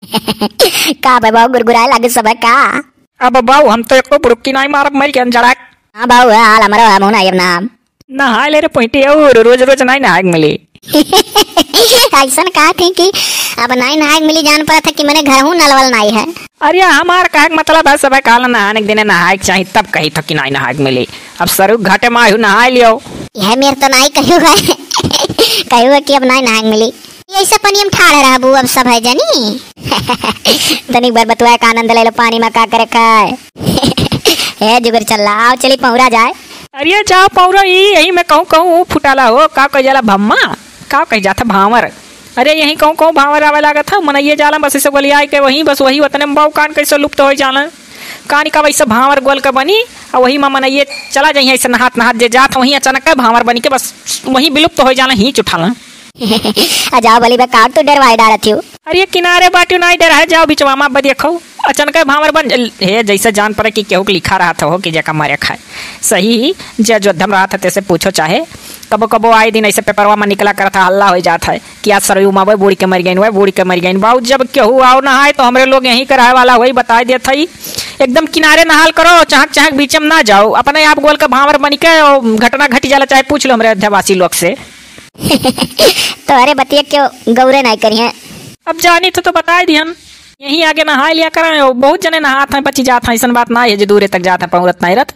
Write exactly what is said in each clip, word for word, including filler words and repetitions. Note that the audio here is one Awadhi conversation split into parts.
का बे बाऊ, गुरगुराए लागे सब है का? अब बाऊ, हम तो एको बुड़ुक्की नाई मारब, मर गए जड़ाक। हाँ बाऊ, है हाल हमरो है, मुँह नाई अब ना हम। नहाए ले रे पोइटी, और रोज रोज नाई नहाए के मिली। ऐसन कहा थी कि अब नाई नहाए के मिली, जान पड़ा था कि मने घर हूँ नलवल नाई है। अरे हमार कहे के मतलब है, सब काल नहाने के दिने नहाए के चाही, तब कही था कि नाई नहाए के मिली। अब सरू घाटे में आयु नहाए लियो। यह मेर तो नाई कहू है। कहू है कि अब नाई नहाए के मिली। ये ऐसे पनियम ठाड़ रहबू अब सब है जनी। तनिक बार बतुआ का आनंद ले लो, पानी में का करे खाए। हे जुगर चल्ला, आओ चली पहुरा जाए। अरे जाओ पहुरा, ई यही में कहूँ कहूँ फुटाला हो, का कह जाला भम्मा, का कह जाता भांवर। अरे यही कहूँ कहूँ भांवर आवे लागत है, मनइये जाला बस इसे गोलियाए के वहीं, बस वही वतने में बाऊ कान कैसे लुप्त हो जाला। कान का वैसे भांवर गोल के बनी, और वही में मनइये चला जाइए ऐसे नहात नहात जे जात वहीं अचानक भांवर बनी के बस वहीं विलुप्त हो जाला, हींच उठाला। आ जाओ बली बे, का तू डरवाए डारत हो? अरे किनारे बाटू नाई डर है, जाओ बिचवा मा बदिया खाओ। अचनके भांवर बन, हे, जैसे जान पड़े कि केहू के लिखा रहत हो कि जेका मरे खाए। सही, जे अयोध्या में रहत है, तेसे पूछो चाहे। कबो कबो आए दिन ऐसे पेपरवा में निकला करत है, हल्ला हो जात है कि आज सरयू मावे बूढ़ के मर गइन, वह बूढ़ के मर गइन। बाऊ, जब केहू आओ नहाए तो हमरे लोग यहीं के रहे वाला वही बताए देत है। एकदम किनारे नहाल करो, चहक चहक बीच में ना जाओ, अपने आप गोल के भांवर बनी के और घटना घटी जाला, चाहे पूछ लो हमरे अयोध्यावासी लोग से। तोहरे बतिया क्यों गौरे नाई करिहें? अब जानी तो, तो बताए दिहन। यहीं आगे नहाए लिया करें, और बहुत जने नहात हैं, बची जात हैं, ऐसन बात ना है जो दूरे तक जात है, पहुँचत नहीं रहत।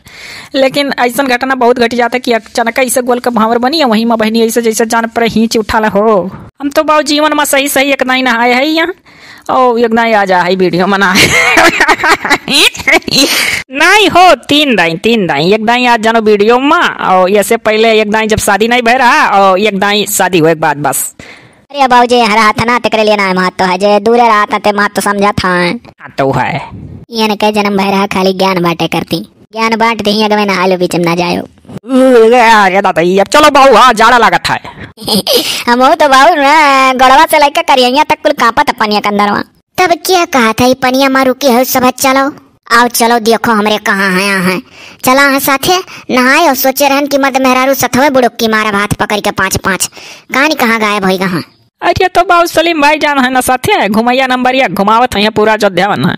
लेकिन ऐसन घटना बहुत घटी जात है कि अचानक ऐसे गोल के भांवर बनी है, वहीं माँ बहनी ऐसे जैसे जान पर हींच उठाला हो। हम तो बाऊ जीवन में सही सही एक नाई नहाए है यहाँ, और एक दाई आ जा है वीडियो मना। नाई हो, तीन दाई, तीन दाई, एक दाई आ जानो वीडियो में, और ऐसे पहले एक दाई जब शादी नहीं भय रहा, और एक दाई शादी हुए के बाद बस। अरे बाबूजी, यहाँ रहा था ना, तेकरे लिए ना महत्व है, जे दूरे रहा था, ते महत्व समझा था। हाँ, तो है। ये न कहे जन्म भय रहा, खाली ज्ञान बाटे करती। ज्ञान बांट दही, अगवे नहा लो, बीच में ना जायो। अरे दादा, ये अब चलो बाबू, हाँ, जाड़ा लागत है। हम हो तो बाबू ना, गोड़वा से लेकर करिया तक कुल कांपत है पनिया के अंदरवा। तब क्या कहा था, ये पनिया मारू की है सब, चलो, आओ, चलो, देखो हमरे कहाँ है, यहाँ है। चला है साथे, नहाए और सोचे रहन कि मर्द मेहरारू सथवे बुड़ुक्की मारब हाथ पकड़ के पाँच पाँच। कहानी कहाँ गायब होई गहाँ? अरे तो बाबू सलीम भाई जान है ना साथे, घुमैया नंबर एक घुमावत है पूरा अयोध्या वन है।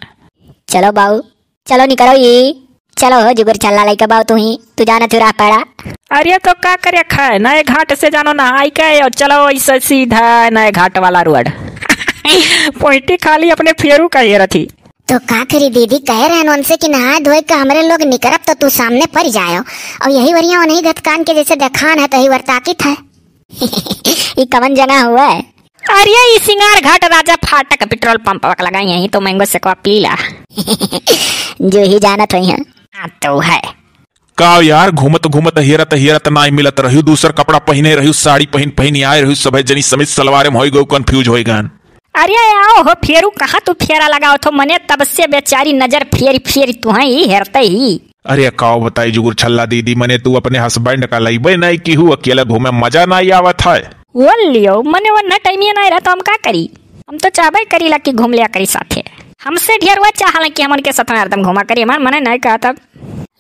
चलो बाबू, चलो निकरो ई। चलो हो जुगुर चल्ला लइका बाऊ, तू ही, तू जाना चुरा पड़ा। अरे तो का करे खाए, नए घाट से जानो नहाई के और चलो ऐसे सीधा नए घाट वाला रोड। पोइटी खाली अपने फेरू का हेरत ही। तो का करी दीदी, कहे रहन उनसे कि नहाए धोए के हमरे लोग निकरब तो तू सामने पड़ जायो, और यही वरिया उन्हीं गतकान के जैसे देखान है तो ही वर्ताकित है। ई कवन जगह हुआ है? अरे, ई सिंगार घाट राजा फाटक पेट्रोल पंप वक लगा, यहीं तो मैंगो सेकवा पी ला। जो ही जानत होई हैं। हाँ, तो है। का यार, घूमत घूमत हेरत हेरत नाई मिलत रह्यू, दूसर कपड़ा पहिने रह्यू, साड़ी पहिन पहिन आए रह्यू, सभे जनी समेत सलवारे में होई गयो, confuse होई गन। अरे आओ हो फेरू, कहाँ तू फेरा लगाओ थो, मने तब से बेचारी नजर फेरी फेरी तू हैं ही हेरते ही। अरे काव बताई जुगुर छल्ला दीदी, मने तू अपने husband का लइबे नाई किहू, अकेले घूमे मजा नाई आवत है। वो लियो, मने वो न टाइमिया नाई रहा तो हम का करी? हम तो चाहबे करीला कि घूम लिया करी साथे। हमसे ढेर वह चाहल कि हम उनके साथ में हरदम घूमा करी, हमार मने नाई कहा तब।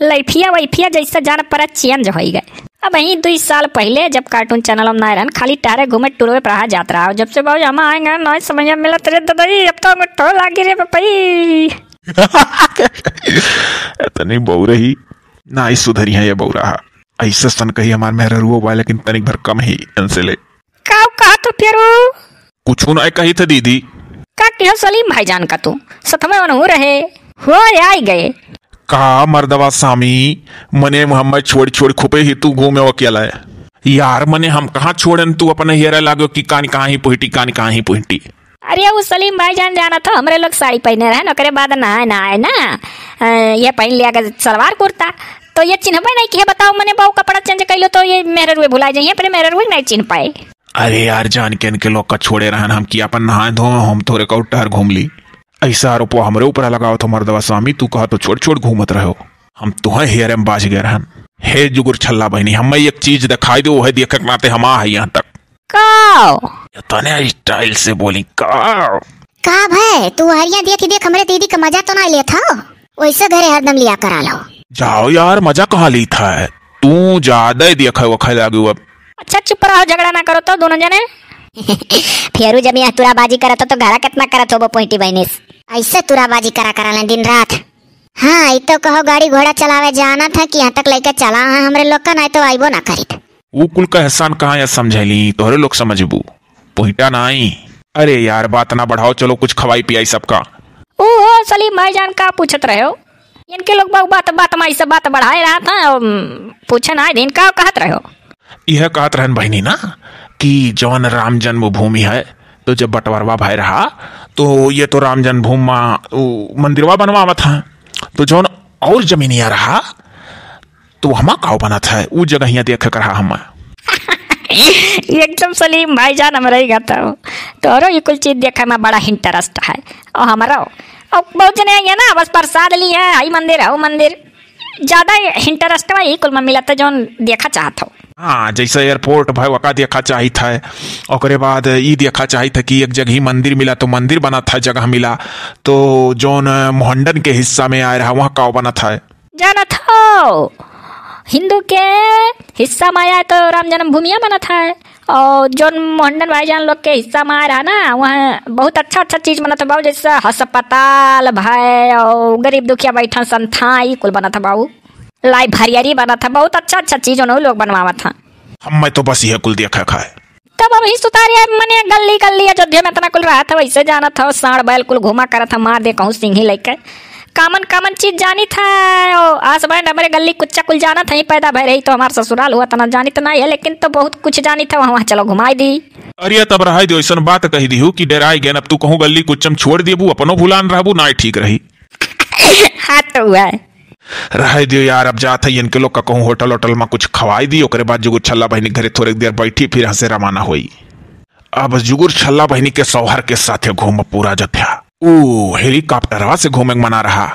लइफिया वइफिया जैसे जान पर change होई गए। अब यही दुई साल पहिले जब cartoon channel में नाई रहन, खाली टहरे घूमे टूरे पर रहा जात रहा। जब से बाबू हम आएंगे नाई समय मिलत रे ददई, अब तो मिठो लागी रे पपई। इतनी बहू रही, नाई सुधरी है ये बहू रहा। ऐसे सन कही हमार मेहररुओ बा, लेकिन तनिक भर कम ही इनसे ले। का कहा तो फेरू? कुछ ना कही थे दीदी। का किहो सलीम भाईजान का तू? सथमे ओनहु रहे। हो आई गए। का मर्दवा सामी, मने मोहम्मद छोड़ छोड़ खुपे ही तू घूमे अकेला है। यार मने हम कहाँ छोड़न, तू अपने हेरे लागो कि कान कहाँ ही पुहिटी, कान कहाँ ही पुहिटी। अरे वो सलीम भाईजान जाना था, हमरे लोग साड़ी पहने रहे, ओकरे बाद नहाए नहाए ना, अ, ये पहन लिया के सलवार कुर्ता, तो ये चिन्हबे नहीं किहे। बताओ मने बाऊ कपड़ा change कैलो तो ये मेहररुए भुला जाइए, अपने मेहररुए नहीं चिन्ह पाए। अरे यार, जान के इनके लोग का छोड़े रहन हम कि अपन नहाए धोए, हम थोड़े का टहर घूम ली। ऐसा आरोपवा हमरे ऊपर लगावत हो मर्दवा स्वामी, तू कहा तो छोड़ छोड़ घूमत रहो। हम तुहे हेरे में बाज गए रहन। हे जुगुर छल्ला बहनी, हमें एक चीज दिखाई दो, वह देखे के नाते हम आ है यहाँ तक। काव? इतने style से बोली काव? का भय, तू हरिया देख देख हमरे दीदी का मजा तो ना लेत हो? वैसे घरे हरदम लिया करा लो। जाओ यार, मजा कहाँ ली था? तू ज्यादा ही देखे वखे लागू अब। अच्छा चुप रहो, झगड़ा ना करो तो दोनों जने। फेरू जब यहाँ तुराबाजी करत हो तो घरा कितना करत होबो पोइटी बहिनिस। ऐसे तुराबाजी करा करल हैं दिन रात। हाँ, ई तो कहो गाड़ी घोड़ा चलावे जानत है कि यहाँ तक लइके चला है हमरे लोग का, नाहीं तो आइबो ना करित। ऊ कुल का एहसान कहाँ या समझैली, तोहरे लोग समझबू, पोहिटा नाई। अरे यार, बात ना बढ़ाओ, चलो कुछ खवाई पियाई सबका। ओहो, सलीम भाईजान, का पूछत रहे हो? इनके लोग बात, बात, बात में ऐसे बात बढ़ाए रहा था, अम, पूछे ना दिन का कहत रहे हो? यह कहत रहन बहिनी ना कि जौन राम जन्मभूमि है, तो जब बंटवारवा भय रहा, तो ये तो राम जन्मभूमि मा उ मंदिरवा बनवावत हैं, तो जौन और जमीनिया रहा, तो हमा काव बनत है, उ जगहिया देखे कर रहा हम। एकदम सलीम भाईजान, हमरे ही कहता हो, तोरो ये कुल चीज देखे में बड़ा interest है, और हमरो, और बहुत जने आइए ना, बस प्रसाद ली है, हई मंदिर, हऊ मंदिर, ज्यादा interest बा ई कुल में मिलत है, जौन देखा चाहत हो। हाँ, जैसे airport भाई, वका देखा चाहित है, ओकरे बाद ई देखा चाहित है कि एक जगह ही मंदिर मिला, तो मंदिर बनत है, जगह मिला, तो जौन मोहंडन के हिस्सा में आए रहा, वहाँ काव बनत है। जानत हो, हिंदू के हिस्सा में आया तो राम जन्मभूमिया बनत है, और जौन मोहंडन भाईजान लोग के हिस्सा में आया रहा ना, वहाँ बहुत अच्छा अच्छा चीज बनत है बाबू, जैसे अस्पताल भय और गरीब दुखिया बैठन संथा, ई कुल बनत है बाबू, library बनत है, बहुत अच्छा अच्छा चीज उन्हों लोग बनवावत हैं। हम मैं तो बस यह कुल देखा खाए। तब अबहीं सुतारिया मने गल्ली गल्ली अयोध्या में इतना कुल रहत है, वैसे जानत हो, साँड़ बैल कुल घूमा करत है, मार दे कहूँ सिंही लइके। कामन कामन चीज जानित है, ओ, आस बैंड हमरे गल्ली कुच्चा कुल जानत है, पैदा भय रही तो हमार ससुराल हुआ तना जानित ना है, लेकिन तो बहुत कुछ जानित है, वहाँ चलो घुमाई दी। अरे तब रहाई दियो, ऐसन बात कही दिहू कि डराई गेन, अब तू कहूँ गल्ली कुच्चम छोड़ देबू, अपनो भुलान रहबू, ना ठीक रही। हाँ तो हुआ है। रहे दियो यार, अब जात है इनके लोग का कहूँ होटल वोटल में कुछ खवाई दी, ओकरे बाद जुगुर छल्ला बहिनी घरे थोड़े देर बैठी, फिर हंसे रवाना होई। अब जुगुर छल्ला बहिनी के शौहर के साथे घूम पूरा जथ्या। ऊ हेलीकॉप्टरवा से घूमे के मना रहा।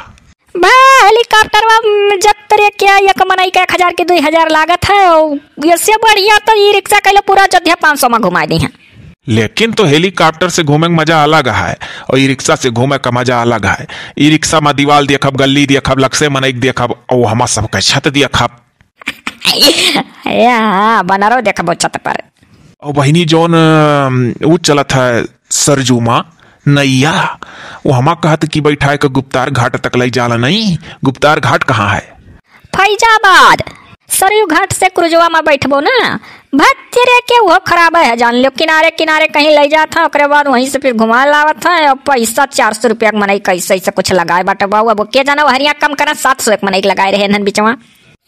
बा, हेलीकॉप्टरवा में जत रे क्या, एक मनई का एक हजार के दुई हजार लागत है, और इससे बढ़िया तो ई रिक्शा कैलो पूरा अयोध्या पाँच सौ में घुमाई दी है। लेकिन तो हेलीकॉप्टर से घूमे के मजा अलग है और ई रिक्शा से घूमे का मजा अलग है। ई रिक्शा में दीवाल देखब, गल्ली देखब, लक्से मनई के देखब, और हमा सबके छत देखब। ए हाँ, बनरो देखबो छत पर। और बहिनी जौन, अम, ऊ चलत है सरजू मा नैया, वो हमा कहत कि बैठाए के गुप्तार घाट तक लई जाला नहीं। गुप्तार घाट कहाँ है? फैजाबाद। सरयू घाट से क्रूजवा में बैठबो ना, भत्तेरे के वो खराब है, जान लियो। किनारे किनारे कहीं ले जात है, ओकरे बाद वहीं से फिर घुमा लावत है। और पैसा चार सौ रुपया के मनई कैसे ऐसे कुछ लगाए बाटे बाबू। अब के जाना, वो हरिया कम करन, सात सौ एक मनई के लगाए रहे हन बिचवा।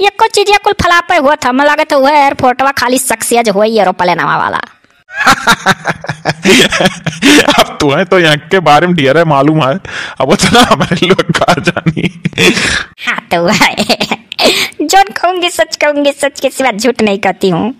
एको चीज ये कुल फलापे हुआ था, हमें लागत है वह एयरपोर्टवा खाली सक्सेज हुआ एरोप्लेनवा वाला। अब तुम्हें तो यहाँ के बारे में ढेर मालूम है, अब उतना हमारे लोग का जानी। हाँ तो है, जौन कहूंगी सच कहूंगी, सच के सिवा झूठ नहीं कहती हूँ।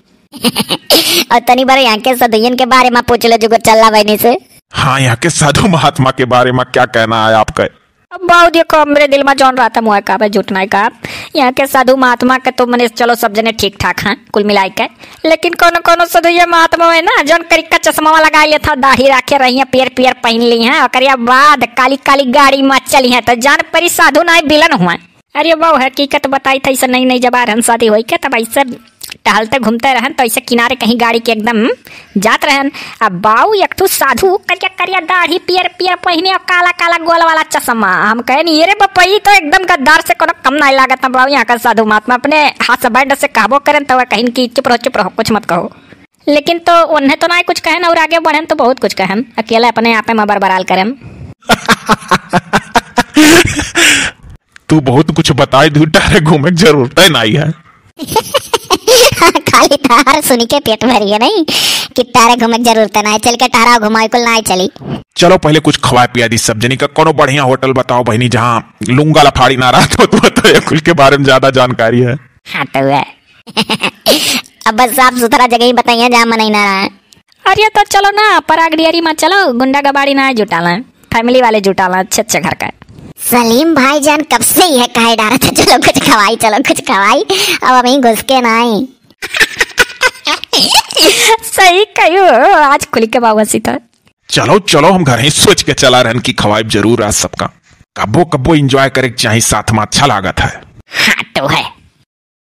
और तनी बार यहाँ के सधुयन के बारे में पूछ लो जुगुर छल्ला बहिनी से। हाँ, यहाँ के साधु महात्मा के बारे में क्या कहना है आपका? अब बाबू देखो, हमरे दिल में जौन रहत है, मुँह का बे झूठ नहीं कहा। यहाँ के साधु महात्मा के तो मने चलो सब जने ठीक ठाक हैं कुल मिलाई के, लेकिन कोनो कोनो साधु ये महात्मा है ना, जौन करिका चश्मा लगा लेत है, दाढ़ी राखे रही है, पियर पियर पहन ली है, ओकरे बाद काली काली गाड़ी में चली है, तो जान परी साधु नहीं विलन हुआ। अरे बाबू, हकीकत बताई था, ऐसे नई नई जब रहन शादी होई के, तब ऐसे टहलते घूमते रहन, तो ऐसे किनारे कहीं गाड़ी के एकदम जात रहन। अब बाऊ एक ठो साधु करिया करिया दाढ़ी, पियर पियर पहिने और काला काला गोल वाला चश्मा। हम कहन, "ये रे बप्पा, ई तो एकदम गद्दार से कोनो कम नाहीं लागत है बाऊ।" यहाँ का साधु महात्मा अपने husband से कहबो करन, तो वह कहिन कि, "चुप रहो, चुप रहो, कुछ मत कहो।" लेकिन तो उन्हें तो नाहीं कुछ कहन और आगे बढ़न तो बहुत कुछ कहन, अकेले अपने आपे में बरबराल करन। तू बहुत कुछ बताई दू, टारे घूमे के जरूरत है नाहीं है। खाली तार सुनी के पेट भरी है नहीं कि तारे घूमे के जरूरत है नाहीं, चल के तारा घुमाई कुल नाहीं चली। चलो पहले कुछ खवाए पिया दी सब जनी का, कोनो बढ़िया होटल बताओ बहिनी, जहाँ लुंगा लफाड़ी ना रहत हो, तो, तो ये कुल के बारे में ज्यादा जानकारी है। हाँ तो है। अब बस साफ सुथरा जगह ही बताइए जहाँ मनई ना रहा। अरे तो चलो ना, पराग डेयरी में चलो, गुंडा गबाड़ी ना जुटाला, family वाले जुटाला, अच्छे अच्छे घर का। सलीम भाईजान कब से यह कहे डारा था, "चलो कुछ खवाई, चलो कुछ खवाई।" अब हम ही घुस के ना आई। सही कही हो, आज खुली के बाबा सीता। चलो चलो, हम घर ही सोच के चला रहन कि खवाई जरूर आज सबका। कब्बो कब्बो enjoy करे के चाही साथ में, अच्छा लागत है। हाँ तो है।